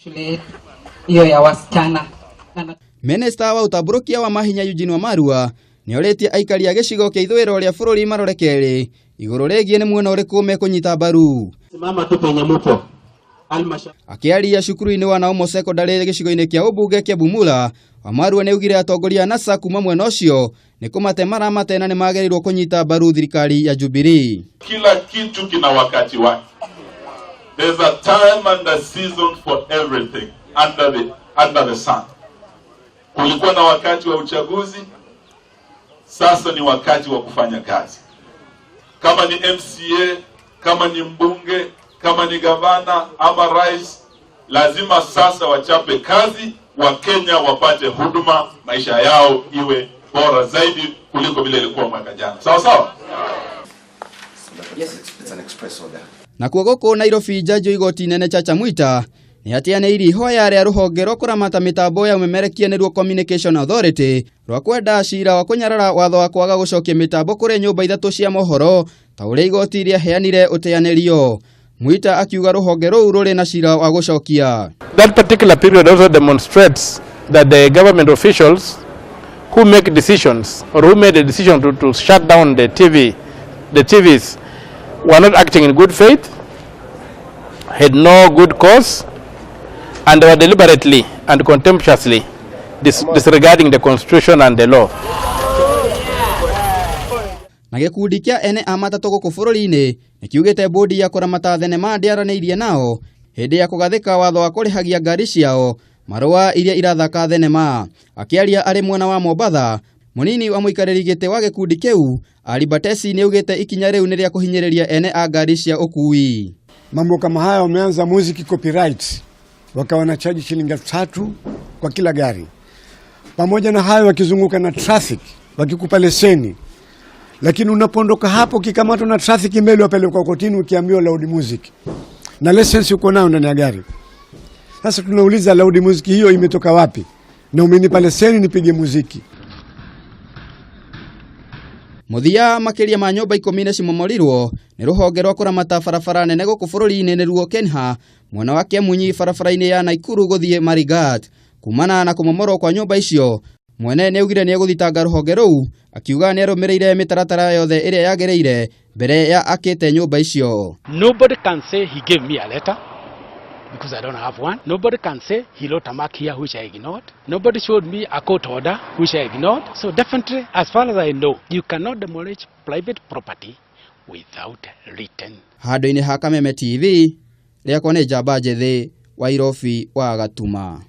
Shule hiyo ya wasichana. Minista wa ũtambũrũkia wa mahinya Eugene Wamalwa nĩorĩtie aikari a gĩcigo kĩa ithũĩro rĩa bũrũri marore kerĩ igũrũ rĩgiĩ nĩ mwena ũrĩkũ mekũnyita mbaru. Simama tu penye mupo. Akĩaria cukuru-inĩ wa Naumo Secondary gĩcigo-inĩ kĩa ũmbunge kĩa Bumula, Wamalwa nĩaugire atongoria a NASA kuma mwena ũcio nĩ kũmate maramate na nĩmagĩrĩirwo kũnyita mbaru thirikari ya Jubilee. Kila kitu kina wakati wake. There's a time and a season for everything under the sun. Kulikuwa na wakati wa uchaguzi, sasa ni wakati wa kufanya kazi. Kama ni MCA, kama ni mbunge, kama ni gavana ama rais, lazima sasa wachape kazi, Wakenya wapate huduma, maisha yao iwe bora zaidi kuliko vile ilikuwa mwaka jana. Sawa sawa? Yes, it's an express order. Nakuo gũkũ Nairobi, njanjo igoti inene Chacha Mwita nĩ ateanĩirie ihoya rĩa rũhonge rwa kũramata mĩtambo ya ũmemerekia nĩruo Communication Authority rwa kwenda cira wa kũnyarara watho wa kwaga gũcokia mĩtambo kũrĩ nyũmba ithatũ cia mohoro ta ũrĩa igoti rĩaheanire ũteanĩrio. Mwita akiuga rũhonge rũu rũrĩ na cira wa gũcokia. That particular period also demonstrates that the government officials who make decisions or who made a decision to shut down the TV, the TVs, were not acting in good faith, had no good cause, and were deliberately and contemptuously disregarding the constitution and the law. Na gĩkundi kĩa ene a matatũ gũkũ bũrũri-inĩ nĩ kiugĩte bodi ya kũramata thenema ndĩaranĩirie nao hĩndĩ ya kũgathĩka watho wa kũrĩhagia ngari ciao marũa iria irathaka thenema. Akĩaria arĩ mwena wa Mombatha, mũnini wa mũikarĩri gĩtĩ wa gĩkundi kĩu Ali Batesi nĩaugĩte ikinya rĩu nĩ rĩa kũhinyĩrĩria ene a ngari cia ũkui. Mambo kama haya wameanza muziki copyright, wakawa na chaji shilingi 3,000 kwa kila gari. Pamoja na hayo, wakizunguka na traffic wakikupa leseni, lakini unapoondoka hapo ukikamatwa na traffic mbele, wapelekwa kotini, ukiambiwa loud music na leseni uko nayo ndani ya gari. Sasa tunauliza loud music hiyo imetoka wapi? Na umenipa leseni nipige muziki. Mũthia, makĩria ma nyũmba 10 nĩ cimomorirwo nĩ rũhonge rwa kũramata barabara nene gũkũ bũrũri-inĩ nĩruo KENHA mwena wa Kĩemunyi barabara-inĩ ya Naikuru gũthiĩ Marigat. Kumana na kũmomorwo kwa nyũmba icio, mwene nĩ augire nĩ egũthitanga rũhonge rũu, akiuga nĩ arũmĩrĩire mĩtaratara yothe ĩrĩa yagĩrĩire mbere ya akĩte nyũmba icio. Nobody can say he gave me a letter because I don't have one. Nobody can say he wrote a mark here which I ignored. Nobody showed me a court order which I ignored. So definitely, as far as I know, you cannot demolish private property without written Handũ-inĩ ha Kameme TV, rĩakwa nĩ Njamba Njĩthĩ wa Irobi wa Gatuma.